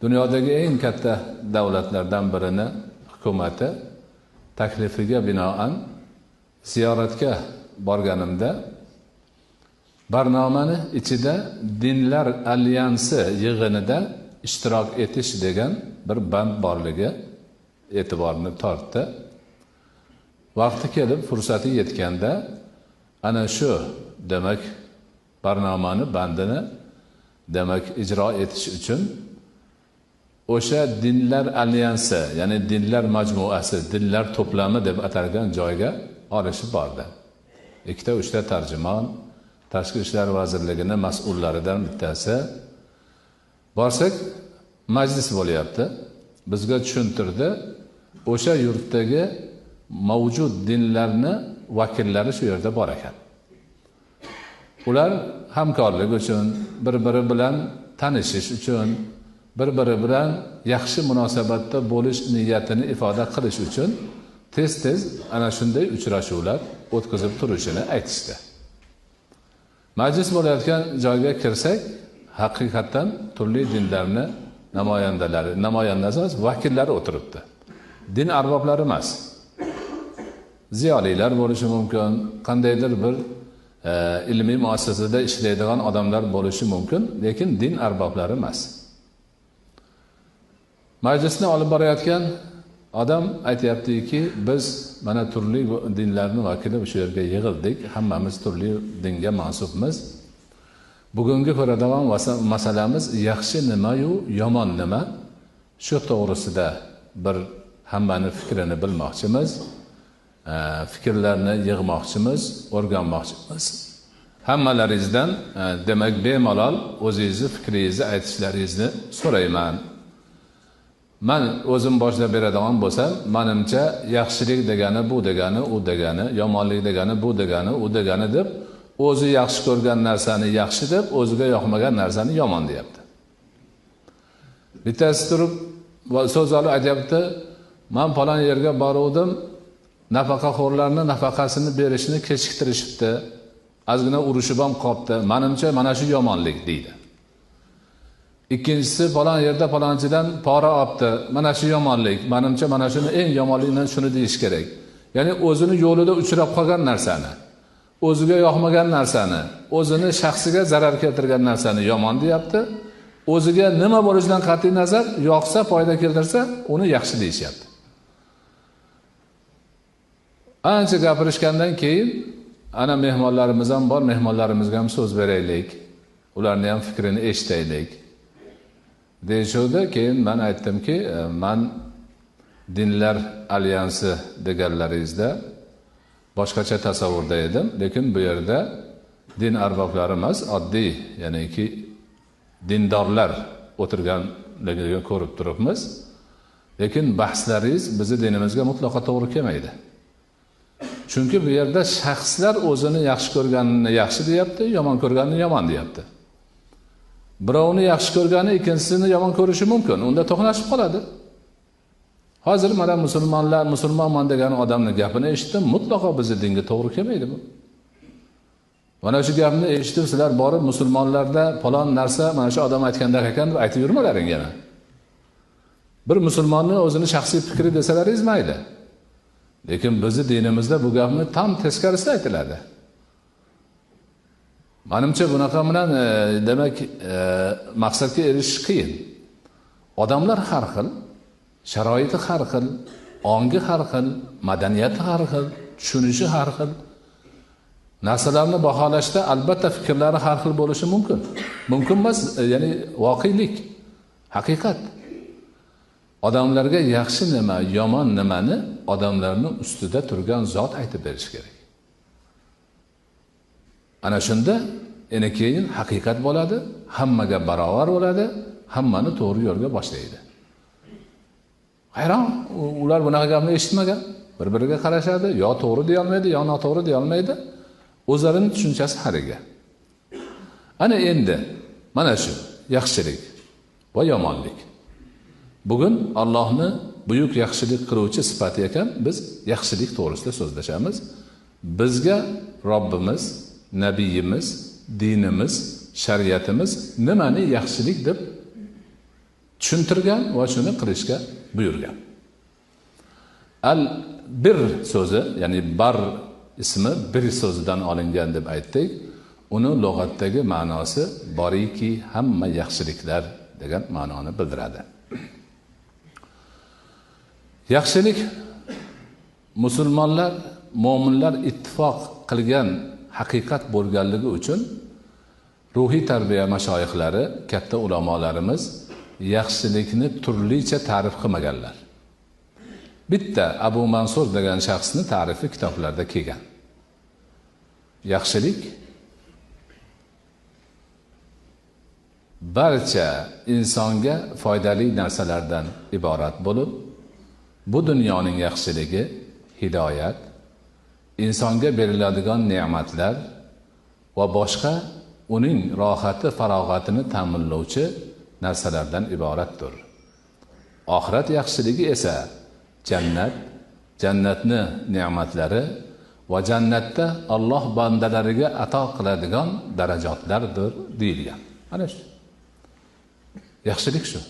Dunyodagi eng katta davlatlardan birini hukumati taklifiga binoan ziyoratga borganimda barnomani ichida dinlar alyansi yig'inida ishtirok etish degan bir band borligi e'tiborni tortdi. Vaqti kelib, fursati yetganda ana shu demak barnomani bandini demak ijro etish uchun o'sha dinlar alyansi, ya'ni dinlar majmuasi, dinlar to'plami deb atalgan joyga olishib bordi. Ikkita uchta tarjimon, Tashqi ishlar vazirligini mas'ullaridan bittasi. Borsak, majlis bo'lyapti. Bizga tushuntirdi, o'sha yurtdagi mavjud dinlarni vakillari shu yerda bor ekan. Ular hamkorlik uchun, bir-biri bilan tanishish uchun, bir-biri bilan yaxshi munosabatda bo'lish niyatini ifoda qilish uchun tez-tez ana shunday uchrashuvlar o'tkazib turishini aytishdi. Majlis bo'layotgan joyga kirsak, haqiqatan turli dinlarni namoyandalari, namoyandasi emas, vakillari o'tiribdi. Din arboblari emas. Ziyolilar bo'lishi mumkin, qandaydir bir ilmiy muassasada ishlaydigan odamlar bo'lishi mumkin, lekin din arboblari emas. Majlisni olib borayotgan odam aytayaptiki, biz mana turli dinlarning vakili shu yerga yig'ildik, hammamiz turli dinga mansubmiz. Bugungi ko'radigan masalamiz yaxshi nima-yu yomon nima, shu to'g'risida bir hammani fikrini bilmoqchimiz, fikrlarni yig'moqchimiz, o'rganmoqchimiz. Hammalaringizdan demak bemalol o'zingizni fikringizni aytishlaringizni so'rayman. Man o'zim boshlab beradigan bo'lsam, menimcha yaxshilik degani bu degani, u degani, yomonlik degani bu degani, u degani deb o'zi yaxshi ko'rgan narsani yaxshi deb, o'ziga yoqmagan narsani yomon deyapti. Bittasi turib so'z olib aytyapti, men falon yerga boruvdim, nafaqaxo'rlarni nafaqasini berishni kechiktirishibdi, ozgina urushib ham qopti, menimcha mana shu yomonlik deydi. Ikkinchisi falon yerda falonchidan pora olibdi, mana shu yomonlik, menimcha mana shuni eng yomonlikdan shuni deyish kerak. Ya'ni o'zini yo'lida uchrab qolgan narsani, o'ziga yoqmagan narsani, o'zini shaxsiga zarar keltirgan narsani yomon deyapti. O'ziga nima bo'lishidan qat'iy nazar, yoqsa, foyda keltirsa, uni yaxshi deyishyapti. Ancha gapirishgandan keyin ana mehmonlarimiz ham bor, mehmonlarimizga ham so'z beraylik, ularni ham fikrini eshitaylik deyishuvdi. Keyin men aytdimki, men dinlar alyansi deganlaringizda boshqacha tasavvurda edim, lekin bu yerda din arboblari emas, oddiy, ya'niki dindorlar o'tirganligini ko'rib turibmiz. Lekin bahslaringiz bizni dinimizga mutlaqo to'g'ri kelmaydi. Chunki bu yerda shaxslar o'zini yaxshi ko'rganini yaxshi deyapti, yomon ko'rganini yomon deyapti. Birovni yaxshi ko'rgani ikkinchisini yomon ko'rishi mumkin, unda to'qnashib qoladi. Hozir mana musulmonlar, musulmonman degan odamning gapini eshitdim, mutlaqo bizni dinga to'g'ri kelmaydi bu. Mana shu gapni eshitib sizlar borib musulmonlarda falon narsa mana shu odam aytgandek ekan deb aytib yurmalaring yana. Bir musulmonni o'zini shaxsiy fikri desalaringiz mayli. Lekin bizni dinimizda bu gapni tam teskarisi aytiladi. Menimcha bunaqa bilan demak maqsadga erishish qiyin. Odamlar har xil, sharoiti har xil, ongi har xil, madaniyati har xil, tushunishi har xil. Narsalarni baholashda albatta fikrlari har xil bo'lishi mumkin. Mumkin emas, ya'ni voqelik, haqiqat. Odamlarga yaxshi nima, yomon nimani odamlarning ustida turgan zot aytib berish kerak. Ana shunda yana keyin haqiqat bo'ladi, hammaga barobar bo'ladi, hammani to'g'ri yo'lga boshlaydi. Hayron, ular bunaqa gapni eshitmagan, bir-biriga qarashadi, yo to'g'ri deya olmaydi, yo noto'g'ri deya olmaydi. O'zlarining tushunchasi hariga. Ana endi mana shu yaxshilik va yomonlik. Bugun Allohni buyuk yaxshilik qiluvchi sifati ekan, biz yaxshilik to'g'risida so'zlashamiz. Bizga Robbimiz, nabiyimiz, dinimiz, shariatimiz nimani yaxshilik deb tushuntirgan va shuni qilishga buyurgan. Al bir so'zi, ya'ni bar ismi bir so'zidan olingan deb aytdik. Uni lug'atdagi ma'nosi boriki hamma yaxshiliklar degan ma'noni bildiradi. Yaxshilik musulmonlar, mo'minlar ittifoq qilgan haqiqat bo'lganligi uchun ruhiy tarbiya mashoyixlari, katta ulamolarimiz yaxshilikni turlicha ta'rif qilmaganlar. Bitta Abu Mansur degan shaxsni ta'rifi kitoblarda kelgan. Yaxshilik barcha insonga foydali narsalardan iborat bo'lib, bu dunyoning yaxshiligi hidoyat, insonga beriladigan ne'matlar va boshqa uning rohati, farog'atini ta'minlovchi narsalardan iboratdir. Oxirat yaxshiligi esa jannat, jannatni ne'matlari va jannatda Alloh bandalariga ato qiladigan darajotlardir deyilgan. Ana shu. Yaxshilik shu.